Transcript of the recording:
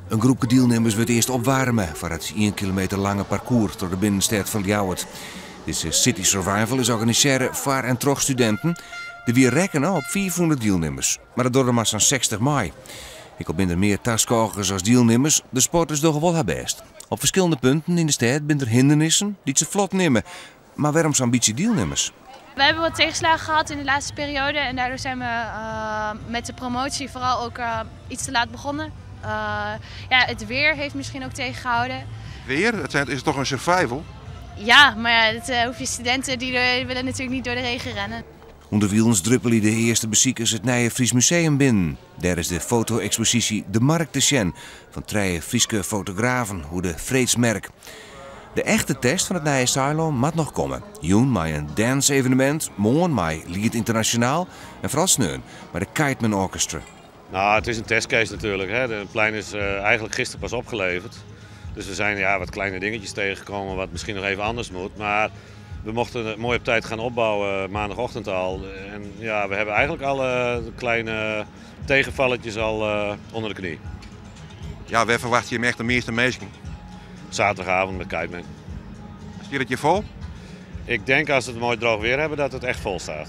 In groepke dielnimmers wurdt earst opwaarme foar it ien kilometer lange parkoers troch de binnenstêd fan Ljouwert. Dizze City Survival is organisearre foar en troch studinten. Der wie rekkene op 500 dielnimmers, mar der dogge mar sa'n 60 mei. Ek al binne der mear taskôgers as dielnimmers, de sporters dogge wol har bêst. Op ferskillende punten yn de stêd binne der hindernissen dy't se flot nimme. Mar wêrom sa'n bytsje dielnimmers? We hebben wat tegenslagen gehad in de laatste periode en daardoor zijn we met de promotie vooral ook iets te laat begonnen. Ja, het weer heeft misschien ook tegengehouden. Weer? Het is toch een survival? Ja, maar ja, dat hoef je studenten die willen natuurlijk niet door de regen rennen. Underwilens druppelje de earste besikers it nije Fries Museum binnen. Dêr is de foto-eksposysje De Mark te sjen fan trije Fryske fotografen oer de freedsmerk. De echte test fan it nije Saailân moat noch komme. Jûn mei in dance-evenemint, moarn mei Liet Ynternasjonaal en foaral sneon mei de Kyteman Orchestra. Nou, het is een testcase natuurlijk. Hè. De plein is eigenlijk gisteren pas opgeleverd. Dus we zijn, ja, wat kleine dingetjes tegengekomen wat misschien nog even anders moet. Maar we mochten het mooi op tijd gaan opbouwen, maandagochtend al. En ja, we hebben eigenlijk alle kleine tegenvalletjes al onder de knie. Ja, wêr ferwachtsje je echt de measte minsken? Zaterdagavond met Kyteman. Stiet it hjir fol? Ik denk als we het mooi droog weer hebben dat het echt vol staat.